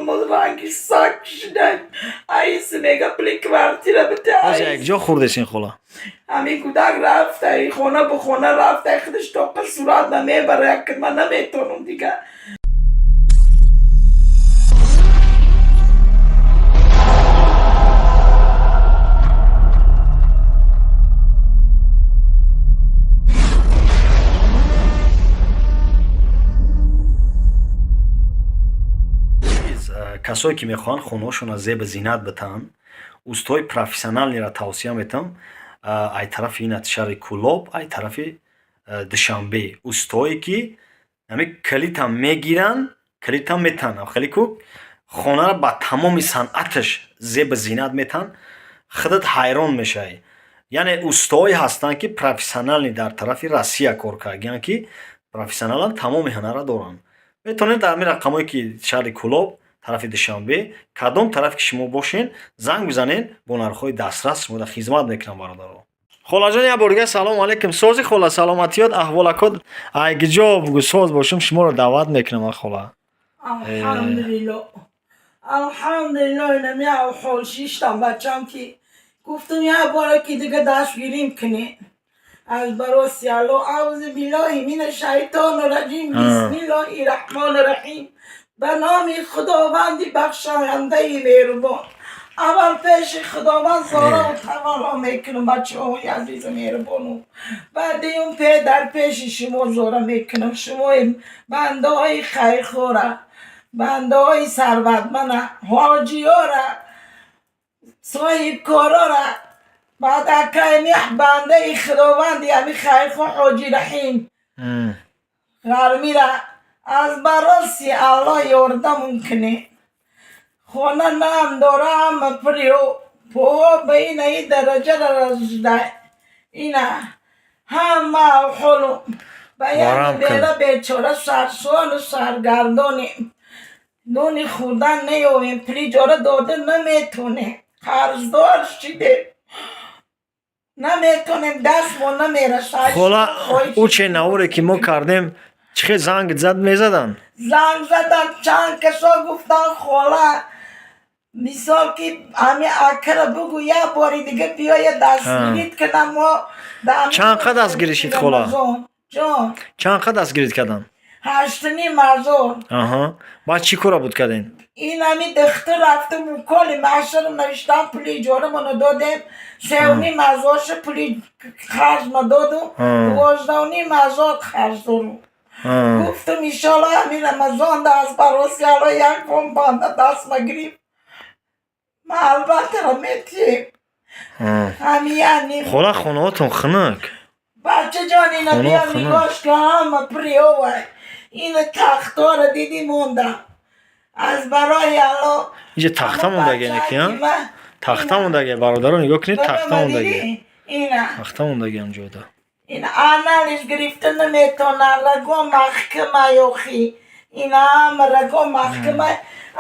Ҳол ранги саг шудай. Аиси мега пули квартира бите. Ҳозир якҷо хӯрдесин, хола? Ҳамин кӯдак рафта, хона ба хона рафта, худаш тоқа сурат намебара, як ман наметонам дига. Касое ки мехоҳанд хонаҳошонро зеба зинат битаҳанд, устои профессионалнеро тавсия метам. Ай тарафи ина шаҳри Кӯлоб, ай тарафи Душанбе, устое ки ҳами калитам мегиранд, калитам метаҳанд, хеле ку хонаро ба тамоми санъаташ зеба зинат метаҳанд, худат ҳайрон мешавӣ. Яъне устоое ҳастанд, ки профессионални, дар тарафи Россия кор кардагианд, ки профессионалан, тамоми ҳунарро доранд. Метавонед дар ҳамин рақамҳое ки шаҳри Кӯлоб, тарафи Душанбе, кадом тараф ки шумо бошен, занг бизанед, бо нархҳои дастрас шумода хизмат мекунам. Бародаро, холаҷон, як бор дига салому алайкум. Сози, хола, саломатиёт, аҳволакот айгиҷо бугу? Соз бошум, шуморо даъват мекунам, хола. Алҳамдулилло, алҳамдулилло. Инами ҳол шиштам, бачам, ки гуфтам як бора ки дига дастгирим кунӣ аз бароси Алло. Аузу биллоҳи мина шайтони раҷим, бисмиллоҳи раҳмони раҳим. Ба номи Худованди бахшояндаи меҳрубон. Аввал пеши Худованд зораву тавалло мекунам, бачаҳои азизу меҳрубону, баъди он пе дар пеши шумо зора мекунам, шумои бандаҳои хайрхӯра, бандаҳои сарватмана, ҳоҷиёра, соҳибкорора. Баъд акайми бандаи худованди ҳами хайрхоҳ Ҳоҷи Раҳим Ғармира аз бароси Аллоҳ ёрдамон кунед. Хона нам дора, ҳама пури поҳо ба ина и дараҷара расида, ина ҳама ҳолу ба як бера бечора сарсону саргардонем, нони хӯрдан неёвем, пули иҷора дода наметонем, қарздор шидем, наметонем, дастмо намерасад. Хола, ӯ че наворе ки мо кардем, чӣ хел занг зад, мезаданд? Занг задан чанд касо, гуфтан: «Хола, мисол ки ҳами акара бугу, як бори дига биёя дастгирит кунам мо.» Чанд қад дастгирӣ шид, хола? Ҷон? Чанд қад дастгирит карданд? 8,5 ҳазор. Аҳа, баъд чӣ кора буд кардем? Ин ҳами духтур рафтам, уколи маъшарам навиштам, пули иҷорамоно додем, 3,5 ҳазорша пули қарзма додум, 12,5 ҳазор қарз дорум. Гуфтам, иншоалло, ҳамин Рамазонда аз бароси Алло як ком банда дастма гирифт, ма албаттара метиҳем ҳами яъне. Хола, хонаҳотон хунук. Бачаҷон, ина биё, нигоҳш ка, ҳама пури овай. Ина тахтора дидӣ, монда аз барои Алло. Инҷа тахта мондаги, ки тахта мондаги, бародаро, нигоҳ кунед, тахта мондаги. Ина. Тахта мондаги ҳамҷода. Ин анализ гирифта наметона, раго маҳкама ёхи, ина ҳама раго маҳкама.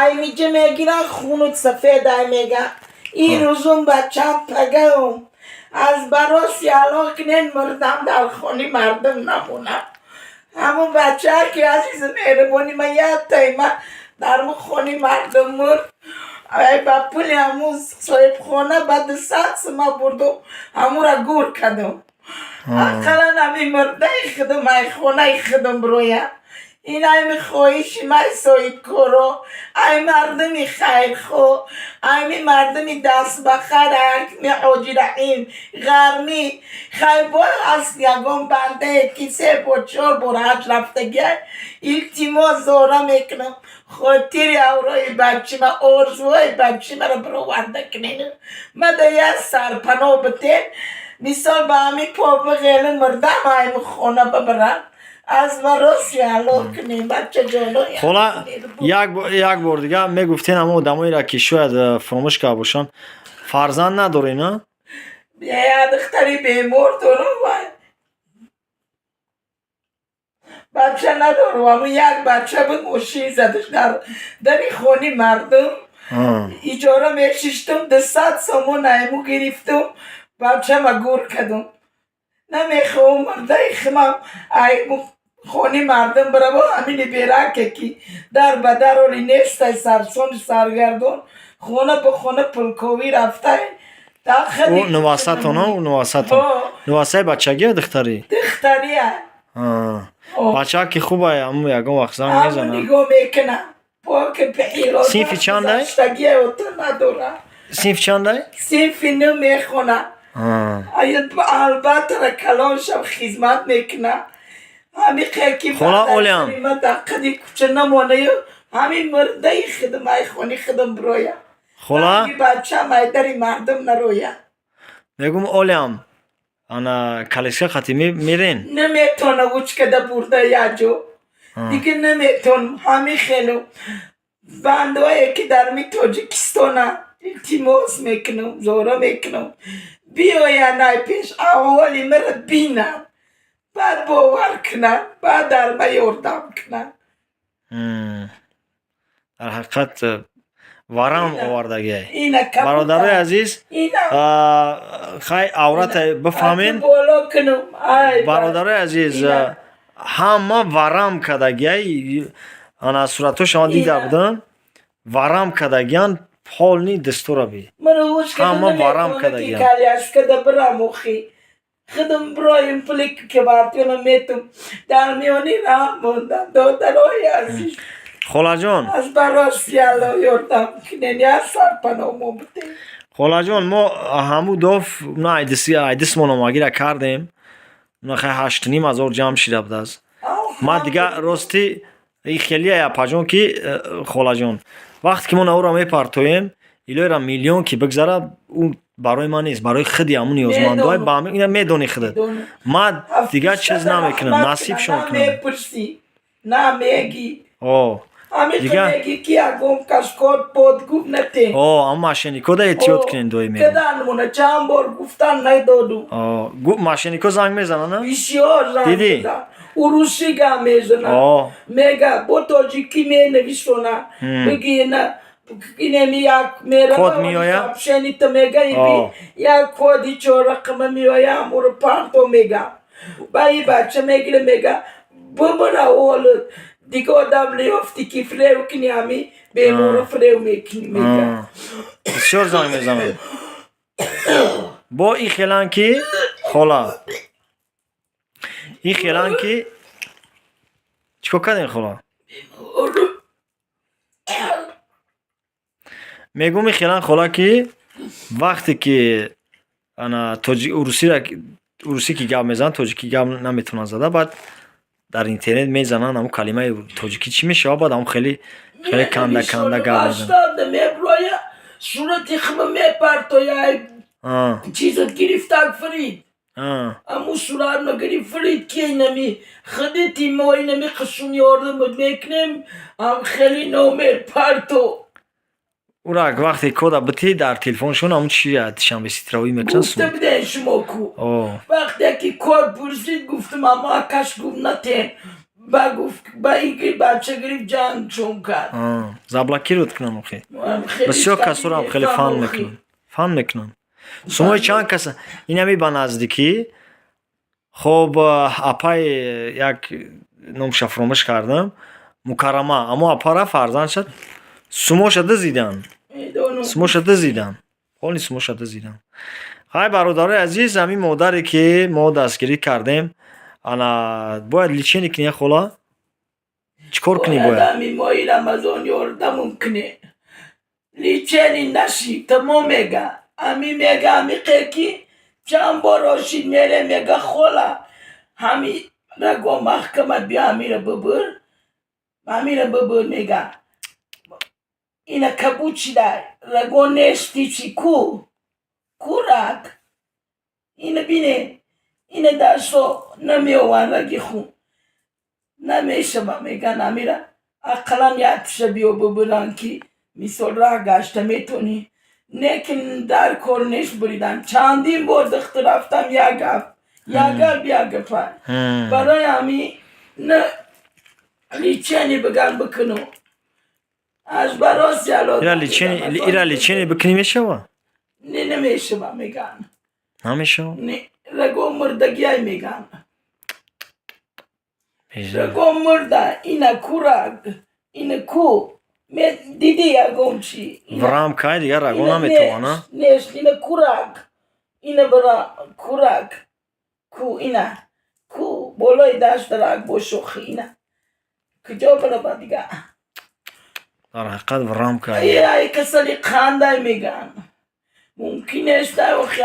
Аймиҷа мегиран, хунут сафед ай мега. Ин рӯзум бачам пагаум аз бароси Алло кунен, мурдам дар хони мардум намонам. Ҳамун бача ки азизу меҳрубони ма, яктай ма дар хони мардум мурд. Ба пули ҳамун соҳибхона ба 200 сума бурдум, ҳамура гур кардум. Ақаллан ҳамин мурдаи худум ай хонаи худум бироям. Ин айми хоҳиши май соҳибкоро, ай мардуми хайрхоҳ, айми мардуми дастбахайр, айми Ҳоҷи Раҳим Ғармӣ. Хайбор ҳаст ягон бандае ки се бор, чор бор ҳаҷ рафтагиай, илтимос зора мекунам, хотири аврои бачима, орзуҳои бачимаро бироварда кунед, мада як сарпаноҳ битен. Мисол, ба ҳамин по бигелу мурдам, айми хона бибарам. Аз мароси Алло кунем, бачаҷоно. Хола, як бор дига мегуфтен ҳамон одамоеро, ки шояд фуромӯш карда бошанд. Фарзанд надорен, а? Як духтари бемор дорам, вай бача надорам. Ҳамун як бача буд, мошин задаш дар дари хони мардум. Иҷора мешиштум, 200 сомон айму гирифтум, бачама гур кардум. Намехоҳам мурдаи химам айму. Хони мардум бираво, ҳамини бераке, ки дар ба дар оли нестай, сарсони саргардон, хона ба хона пулковӣ рафтай. Ӯ нувасатон, ӯ нувасатон, нувасаи бачагия, духтарӣ? Духтария. Бача ки хубай, аммо ягон вақт занг мезанад? Нигоҳ мекунам. Синфи чандай? Надора. Синф чандай? Синфи ну мехона. Албатта, калон шав, хизмат мекуна. Хола Олиам. Қади куча намонаю, ҳамин мурдаи худам, ай хони худам бироя. Хола. Бачам ай дари мардум нароя. Мегум, Олиам, ана коляска қати мерен? Наметона, учкада бурда яҷо дига наметонам. Ҳамин хелу бандое, ки дар ми Тоҷикистона, илтимос мекунам, зора мекунам, биёянд, ай пеш аҳволи маро бинанд, баъд бовар кунанд, баъд дар ма ёрдам кунанд. Дар ҳақиқат варам овардагиай, бародарои азиз. Хай, аврата бифаҳмен, бародарои азиз, ҳама варам кардагиай. Ана суратҳо шумо дида будам, варам кардагиан, полный дастура би ҳама варам кардагиан. Коляскада бирам, охи худам бироем, пули квартира метум, дар миёни раҳ мондам, додарои азиз. Холаҷон. Аз бароси Алло ёрдам кунен, як сарпаноҳ бидем. Холаҷон, мо ҳаму доф на айдисмон омагира кардем, хай, 8500 ҷамъ шида будааст. Ма дига рости и хелия, апаҷон, ки холаҷон, вақте ки мо наоро мепартоем, илоира миллион ки бигзара, ӯ барои ман нест, барои худи ҳамун ниёзмандҳои ба ина медонӣ худат. Ма дигар чиз намекунам, насибшон кунам. Мепурсӣ, на мегӣ. Ҳамин ки ягон кашкор под гуфт нате. О, ам мошенникода эҳтиёт кунен, доим. Каданмона чанд бор гуфтан, надоду. Мошеннико занг мезананд? Бисёр занг. Дидӣ? Урусӣ гап мезанад, мега, бо тоҷикӣ менависона, биги на инеми як мера. Код меояд? Сообщенита мега, иби як коди чоррақама меоя, амуро парто мега. Ба и бача мегира, мега, бубара, олут дига одам леёфти, ки фирев кунӣ, ҳами беморро фирев мекунӣ, мега. Бисёр занг мезананд. Бо и хелан ки, хола, и хелан ки чӣ кор кардем, хола? Мегӯм, и хелан, хола, ки вақте ки ана урусӣ ки гап мезананд, тоҷикӣ гап наметавонанд зада, баъд дар интернет мезананд, ҳамун калимаи тоҷикӣ чӣ мешавад, баъд ҳамун хеле хеле канда канда гап мезананд. Меброя, сурати хма мепартоя, чизот гирифтак, фирид, аму сурат нагирифт, фирид, ки инами худити мо инами қисм ёрдам мекунем, ам хеле номер парто. Ура вақте кода битӣ дар телефоншон, ҳамун чи дишанбе ситравӣ мекунанд. Гуфта биден шумо ку, вақте ки код пурсид, гуфтам, аммо акаш гуфт натен, ба гуфт, ба иги бача гирифт, ҷанг чун кард. Заблокировать кунам, охи бисёр касорам хеле фан мекунанд, фан мекунанд. Сумои чанд каса инами ба наздикӣ. Хоб, апай як номша фуромӯш кардам, Мукаррама, аммо апара фарзанд шад, сумоша дизиданд, сумоша дизиданд, ҳоли сумоша дизиданд. Хай, бародарои азиз, ҳамин модаре ки мо дастгирӣ кардем, ана бояд лечение кунӣ, хола, чӣ кор кунӣ бояд? Ҳамин моҳи Рамазон ёрдамум кунӣ, лечение наши тамом мега, ами мега, ами ки чанд бор ошид мере, мега, хола, ҳами раго маҳкамат биё, ҳамира бибир, ҳамира бибир, мега, ина кабуд шида, раго нести, чи ку ку раг, ина бине, ина дасто намеованд, раги хун намешава, меган, амира ақаллан яктиша биё бибиран, ки мисол раҳ гашта метонӣ, не ки дар кор нест. Буридан чандин бор духтур рафтам, як гап, як гап, як гапа. Барои ҳами на лечение биган бикуну аз бароси Алло. Ира лечение бикунӣ, мешава? Не, намешава, меган. Намешава? Не, раго мурдагиай, меган. Рагом мурда, ина курак, ина ку. Диди ягон чи? Варам кай дигар раго наметавона. Неш, ина курак. Ина бара курак. Ку ина. Ку болои дашт раг бошохи ина. Куҷо барава дига? Дар ҳақиқат варам кай. Ай, касали қандай меган. Мумкин нест.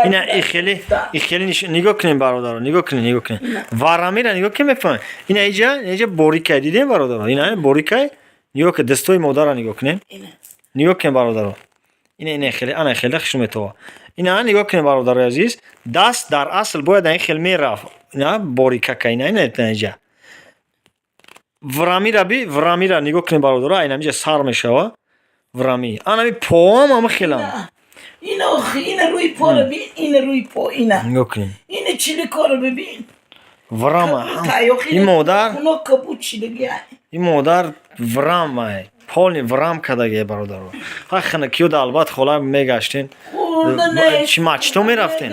Ина и хеле нигоҳ кунем, бародаро, нигоҳ кунем, нигоҳ кунем. Варамира нигоҳ кунем, мефаҳмем. Ина иҷа борикай, дидем, бародаро? Ина борикай. Нигоҳ кун, дастои модарро нигоҳ кунем. Нигоҳ кунем, бародаро. Ина, ина хеле, ана хеле хушрӯ метова. Ина нигоҳ кунем, бародарои азиз. Даст дар асл бояд ин хел мерафт. Ина борикака, ина, ина иҷа. Варамира би, варамира нигоҳ кунем, бародаро, ина инҷа сар мешава. Варами. Ана ми поам ама хелам. Ина, ина рӯи поро бин, ина рӯи по, ина. Нигоҳ кунем. Ина чиликоро бибин. Варама. Ин модар Хуно кабуд шидагӣ. Ин модар варам, полный варам кардагӣ, бародаро. Ҳай, ханакиёда албатта, хола, мегаштен. Чи мачто мерафтен?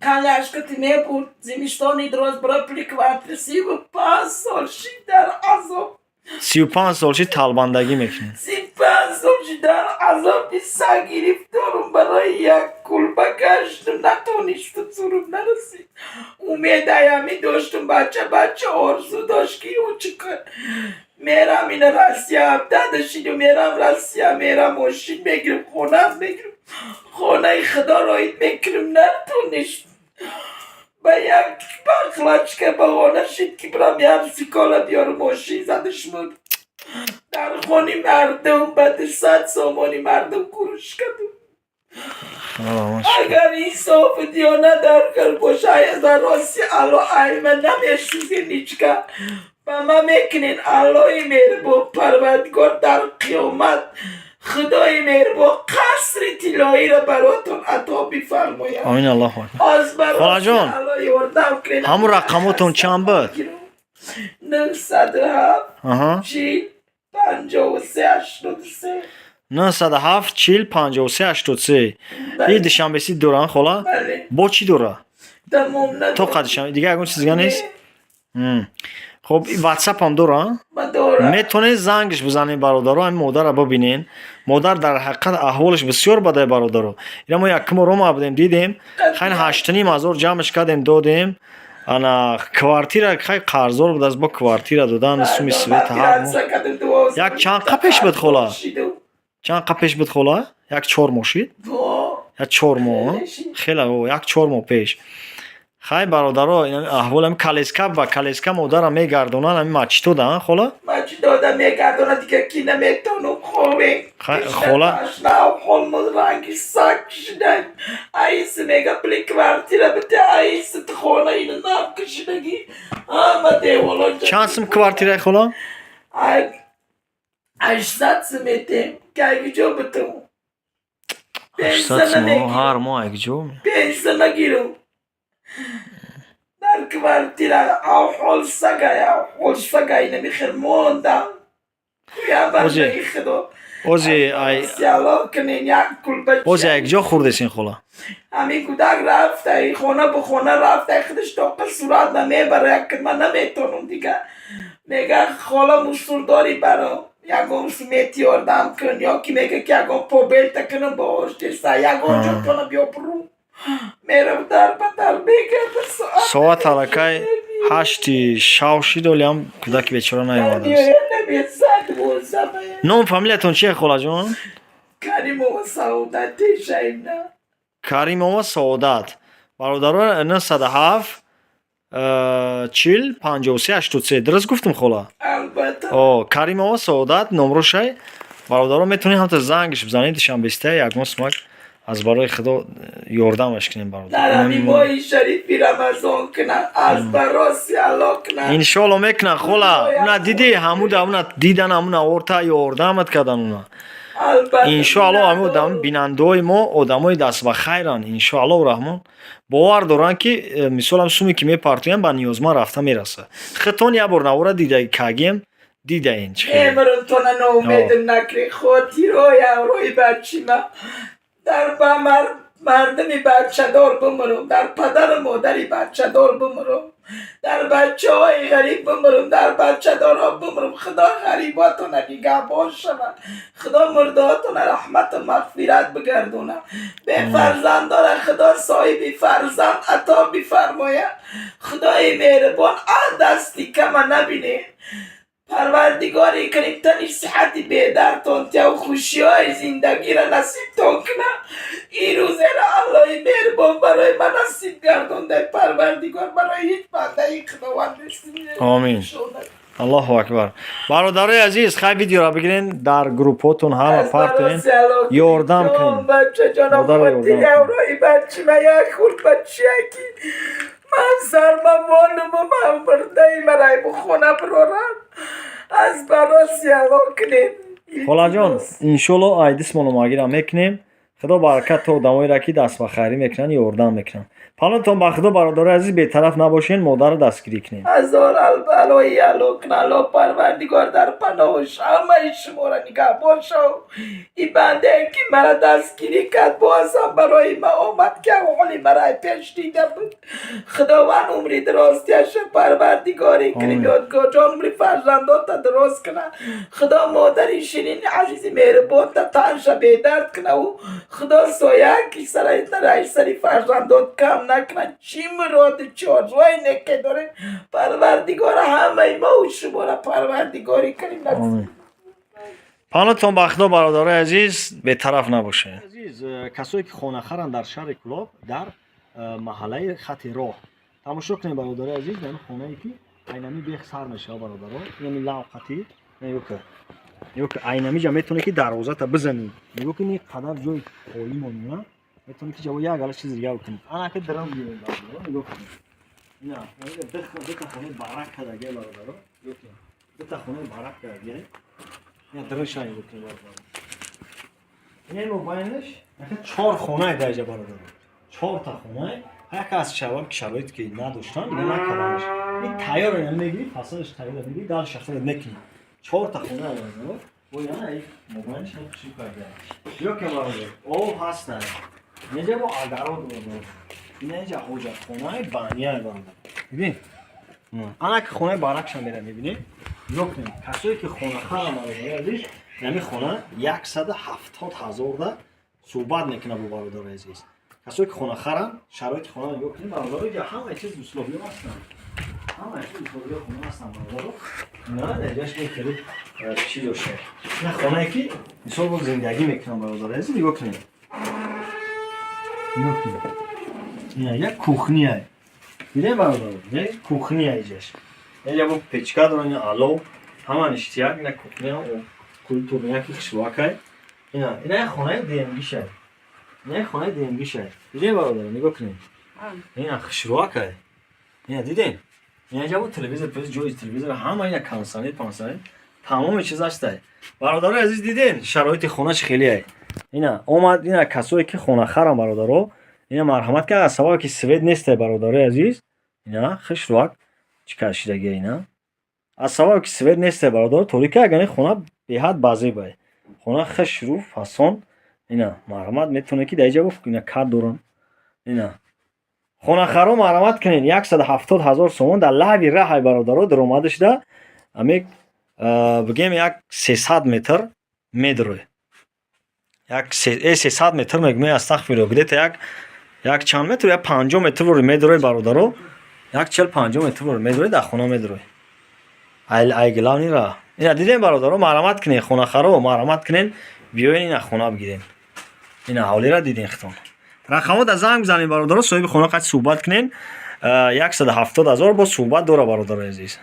Коляскати мебурд, зимистони дроз бара пули квартира, 35 сол шид дар азоб. 35 сол шид талбандагӣ мекунед. 35 сол шид дар азоби саг гирифторум, барои як кулба гаштум, натонистум, зурум нарасид. Умедаями доштум, бача, бача орзу дошт, ки ӯ мерам ина Россия, 17 шиду мерам Россия, мерам, мошин мегирам, хона мегирам, хонаи худо роид мекунам. Натонист, ба як бахлачка баҳона шид, ки бирам як сикола биёрам, мошин задаш мурд. Дар хони мардум ба 200 сомони мардум куруш кардум. Агар инсофу диёнат дар кал боша, дар рости Алло айма намешӯзен, ҳичка ба ман мекунен. Аллои меҳрубон, Парвардигор, дар қиёмат Худои меҳрубон қасри тиллоиро баротон ато бифармояд. Амин, Аллоҳу акбар. Аз барои Холаҷон, Алло ёрдам кунед. Ҳамун рақамотон чанд буд? 907 40 53 83. 907 40 53 83. И Душанбеси доран, хола? Бале. Бо чӣ дора? Тамом, надорам. То қа Душанбе дига ягон чиз дига нест? Хоб, ватсапам дора? Ма дорам. Метавонед зангш бизанед, бародаро, ҳамин модарро бибинен. Модар дар ҳақиқат аҳволаш бисёр бадай, бародаро. Ина мо якум бор омада будем, дидем, хайн, 8,5 ҳазор ҷамъш кардем, додем. Ана квартира хай қарздор будааст, бо квартира додан, суми свет ҳар моҳ. Як чанд қа пеш буд, хола? Чанд қа пеш буд, хола? Як 4 моҳ шид, як 4 моҳ, хеле, як 4 моҳ пеш. Хай, бародаро, аҳвол ами коляска, ба коляска модарам мегардонанд, ами мачитода, хола? Мачитода мегардонад, дига ки наметонум хове. Хола. Холмо ранги саг кишидан. Аиси мега, пули квартира бите, аиси хона ина нав кишидаги, ҳама деволо. Чанд сум квартираи, хола? 800 сум метем, кайгиҷо битум? 800 сум ҳар моҳ айгиҷо? Пенса нагирам. Дар квартира авҳол сагай, авҳол сагай, намихел мондам. Худо Ози ай ози якҷо хӯрдесин, хола? Ҳамин кӯдак рафта, хона ба хона рафта, худаш тоқа сурат намебара, як ман наметонам дига. Мега, хола, мусурдорӣ баро, ягон смети ёрдам кун, ё ки мега, ки ягон побелта кунам, ба оштеса ягон ҷо кунам, ё буру мерав, дар ба дар мегарда. Соат аллакай 8-и шав шид, олиам кӯдаки бечора наомадааст. Ном, фамилиятон чие, холаҷон? Каримова Саодат Тешаимна. Каримова Саодат. Бародаро, 907 40 53 83, дуруст гуфтум, хола? Албатта. О, Каримова Саодат номрошай. Бародаро, метавонед ҳамта зангш бизанед, Душанбеста, ягон сумак аз барои Худо ёрдамаш кунем, бародар. Дар ҳамин моҳи шарифи Рамазон кунад, аз бароси Алло кунад. Иншоалло, мекунад, хола. Уна диди, ҳамуда уна дидан, ҳамуна орта ёрдамат кардан уна. Албатта. Иншоалло, ҳамин одам, бинандаҳои мо одамои дастбахайранд, иншоаллоҳу раҳмон, бовар доранд, ки мисолам, суме ки мепартоянд, ба ниёзманд рафта мерасад. Хитон як бор навора дида кагем, дидаен чӣ хеле. Эмрон тона ноумедам накри, хотироям рӯи бачима дар ба мар. Мардуми бачадор бимирам, дар падару модари бачадор бимирам, дар бачаҳои ғариб бимирам, дар бачадорҳо бимирам. Худо ғариботона нигаҳбон шавад, Худо мурдаотона раҳмату мағфират бигардонад, бефарзандора Худо соҳиби фарзанд ато бифармояд. Худои меҳрубон, а дасти кама набинед. Парвардигори Карим тани сиҳати бедардтон тияву хушиҳои зиндагиро насибтон кунад. Ин рӯзеро Аллоҳи меҳрубон барои ман насиб гардонда. Парвардигор барои ҳеҷ бандаи Худованд. Омин. Аллоҳу акбар. Бародарои азиз, хай, видеоро бигирен, дар группотон ҳама партоен, ёрдам кунен. Бачаҷонам, хотири аврои бачима як хурд бачияки ман сармамонуму ман мурдаи марай бухона бирорам, аз бароси Алло кунед. Холаҷон, иншолло, айдисмоно магира мекунем. Худо баракат то одамоеро, ки даст ба хайрӣ мекунанд, ёрдам мекунанд. Паноҳтон ба Худо, бародарои азиз, бетараф набошен, модарро дастгирӣ кунед. Ҳазор албалои Алло кунад. Алло Парвардигор дар паноҳш ҳамаи шуморо нигаҳбон шав. И бандае, ки мара дастгирӣ кард, бозам барои ма омад, ки ҳоли мара пеш дида буд. Худованд умри дарозтияша, Парвардигори Карим, ёдгорҷон, умри фарзандота дароз кунад. Худо модари ширини азизи меҳрубонта танша бедард кунаву Худо соя ки сари сари фарзандот кам накунад. Чӣ муроду, чӣ орзуҳои неке дорем, Парвардигор ҳамаи мову шуморо, Парвардигори Карим, насиб. Паноҳтон ба Худо, бародарои азиз, бетараф набошед. Азиз, касое ки хонахаранд дар шаҳри Кӯлоб, дар маҳаллаи хати роҳ, тамошо кунед, бародарои азиз. Ами хонае, ки айнами бех сар мешавад, бародаро, инами лавқати, нигоҳ ки, айнамиҷа метавонед, ки дарвозата бизанӣ. Нигоҳ кунед, ин қадар ҷои холӣ монина, метавонед, ки ҷаво як гала чиз дига бикунед. Анаки драм гирем, бародаро, нигоҳ кунед. Ина дута хонаи барак кардагия, бародаро, нигоҳ кунед, дута хонаи барак кардагия. Ина дрша нигоҳ кунед, бародаро, ина мобайнаш чор хонае даҷа, бародаро, чорта хонае. Яке аз шабаб ки шароите ки надоштан, дига накарданаш. Ин тайёр ина мегирӣ, фасадаш тайёр мегирӣ, дальше худат мекунӣ. Чорта хона, бародаро, бо яна мобайнаш чӣ карда. Ё ки, бародар, об ҳаста инҷа, бо огород, бародар, инаҷа ҳоҷатхонаи баняи, бародар, бибин. Ана ки хонаи баракшам мера, мебинӣ, нигоҳ кунед. Касое ки хонахарам, бародари азиз, ҳамин хона 170 000 да суҳбат мекунад бо бародари азиз. Касое ки хонахарам, шароити хона нигоҳ кунед, бародаро, инҷа ҳамаи чиз, условиё ҳастанд, ҳамаи чиз, условиё хона ҳастанд, бародаро. На наҷаш мекард чӣ дошта. На хонае, ки мисол бо зиндагӣ мекунам, бародари азиз, нигоҳ кунед, нигоҳ кунед. Ина як кухня дидем, бародаро, як кухня иҷаш, инҷа бо печка дорад, ина алов, ҳама ништяк. Ина кухня культурняки хушвакай. Ина як хонаи ДМГишай, ина як хонаи ДМГишай, дидем, бародаро, нигоҳ кунед, ина хушвакай, ина дидем. Ина ҷа бо телевизор, ҷои телевизор ҳама, ина кондиционер, пансионер, тамоми чиз ҳастай. Бародарои азиз, дидем, шароити хона чӣ хелиай. Ина омад, ина касое ки хонахарам, бародаро, ина марҳамат ки аз сабабе ки свет нестай, бародарои азиз, ина хушрӯак чӣ кашидагия. Ина аз сабабе ки свет нестай, бародаро, торика, агар хона беҳад базебай, хона хушрӯ фасон. Ина марҳамат, метавонед, ки дар иҷа ина кат дорам. Ина хонахаро, марҳамат кунед, 170 000 сомон, дар лави раҳай, бародаро, даромада шуда, ами бигем, як 300 метр медурӯй, як 300 метр мегӯем, астағфирулло, где-то як чанд метр, як 50 метр вори медурӯй, бародаро, як 40-50 метр вори медурӯй, дар хона медурӯй, ай главный ра. Ина дидем, бародаро, марҳамат кунед, хонахаро, марҳамат кунед, биёен, ина хона бигирем. Ина ҳавлира дидем хитон, рақамҳо да занг бизанед, бародаро, соҳиби хона қати суҳбат кунед. 170 000 бо суҳбат дора, бародарои азиз.